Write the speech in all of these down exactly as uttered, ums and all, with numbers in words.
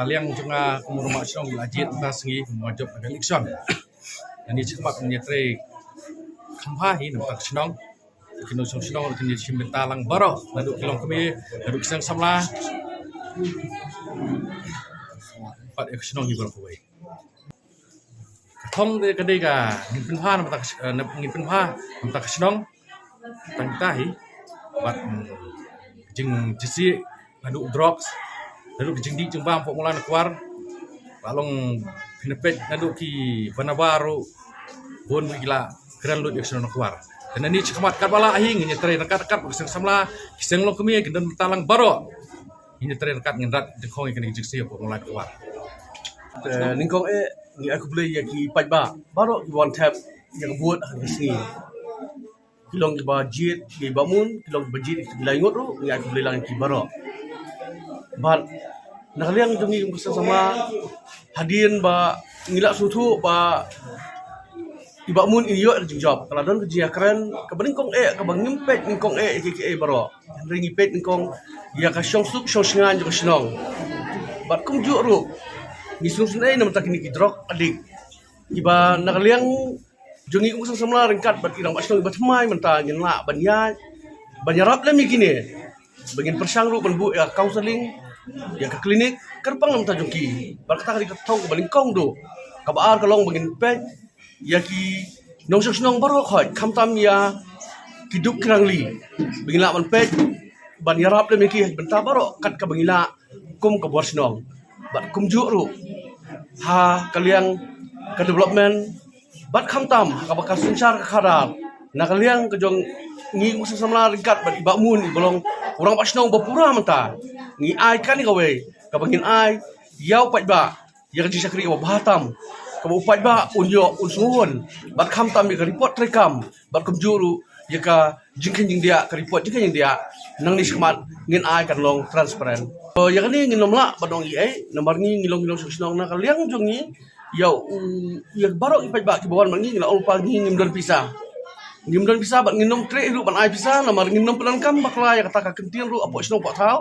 Liang jong nga kum u rangbah shnong la jied mynta sngi kum u jop election. Ngi shakhmat ngi trei kham bha hi na bynta ka shnong. Ki nongshong shnong kin ïa shim bynta lang baroh, naduh ki longkmie, naduh ki seng samla, bad ïa ka shnong hi baroh kawei. Ka thong de ka dei ka ngin pynbha na bynta ka sh-, eh, na, ngin pynbha na bynta ka shnong. Tang kita hi bad, mm, jingjynsih, naduh drugs, naduh ka jingdih jingbam hapoh Mawlai Nakwar. Ba long phin peit naduh ki ba nabar ruh bun ki la kren lut ïa ka shnong Nakwar. Te nangne shakhmat katba lah hi ngin ïa trei ryngkat ryngkat bad ka seng samla, ki seng longkmie, ki don bynta lang baroh. Ngin ïa trei ryngkat, ngin rat dyngkhong ïa kane ka jingsi hapoh Mawlai Nakwar. Te nyngkong eh ngi ai khublei ïa ki paidbah baroh ki wan thep ïa ka vote ha kane ka sngi. Ki long kiba jied, kiba mun, ki long kiba jied, ki lai ngut ruh, ngi ai khublei lang ïa ki baroh. Bad na ka liang jong ngi kum ka seng samla, hadien ba ngi la sngewthuh ba i Bah Mun in ïoh ïa ka jingjop, ka la don ka jingïakren kaba nyngkong eh, kaba ngim peit nyngkong eh ïa kiei kiei baroh. Hynrei ngi peit nyngkong ïa ka shongsuk shongshngaiñ jong ka shnong. Bad kumjuh ruh ngi sngewsynei na bynta kine ki drug addict, kiba na ka liang jong ngi kum ka seng samla ryngkat bad ki rangbah shnong kiba thymmai mynta ngin lah ban ïaid, ban ïarap lem ïa kine, ba ngin pyrshang ruh ban buh ïa ka counselling, ïa ka clinic kyrpang na bynta jong ki. Bad kata ka dei ka thong kaba nyngkong duh. Kaba ar ka long ba ngin peit ïa ki nongshong shnong baroh khoit, khamtam ïa ki duk ki rangli, ba ngin lah ban peit ban ïarap lem ïa ki ha ki bynta baroh kat kaba ngi lah kum ka bor shnong. Bad kumjuh ruh ha ka liang ka development, bad khamtam ha kaba ka synshar ka khadar, na ka liang ka jong ngi kum ka seng samla ryngkat bad i Bah Mun iba long u rangbah shnong ba pura mynta, ngi ai kane kawei kaba ngin ai ïa u paidbah ïa ka jingshakri kaba bha tam, kaba u paidbah un ïoh, un sngewhun, bad khamtam ïa ka report treikam, bad kumjuh ruh ïa ka jingkheiñ jingdiah, ka report jingkheiñ jingdiah. Nangne shakhmat ngin ai kan long transparent. To ïa kane ngin ym lah ban ong ei ei, namar ngi ngi long ki nongshong shnong. Na ka liang jong ngi, ïa u, ïa baroh ki paidbah kiba wan bad ngi, ngi la ong lypa ngi ngim don pisa. Ngim don pisa bad ngin ym treh ruh ban ai pisa, namar ngin ym pyndonkam bakla ïa kata ka kyntien ruh hapoh shnong hapoh thaw.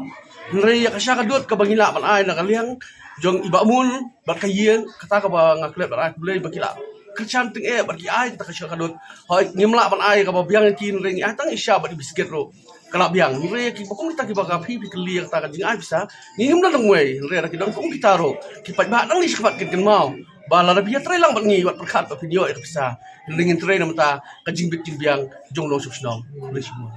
Hynrei ïa ka sha ka dud kaba ngi lah ban ai na ka liang jong i Bah Mun bad ka ïing, kata kaba nga klet bad ai khublei ba ki la kyrshan tyngeh bad ki ai kata ka sha ka dud. Hooid, ngim lah ban ai kaba biang ïa ki, hynrei ngi ai tang i sha bad i biskit ruh ka la biang. Hynrei ïa kiba kum kita kiba ka phi phi kylli ïa kata ka jingai pisa, ngi ngim don tang uwei. Hynrei lada ki don kum kita ruh, ki paidbah nangne shakhmat kin kynmaw ba lada phi ïatrei lang bad ngi, wat pyrkhat ba phin ïoh ïa ka pisa. Hynrei ngin trei na bynta ka jingbit jingbiang jong u nongshong shnong. Khublei shibun.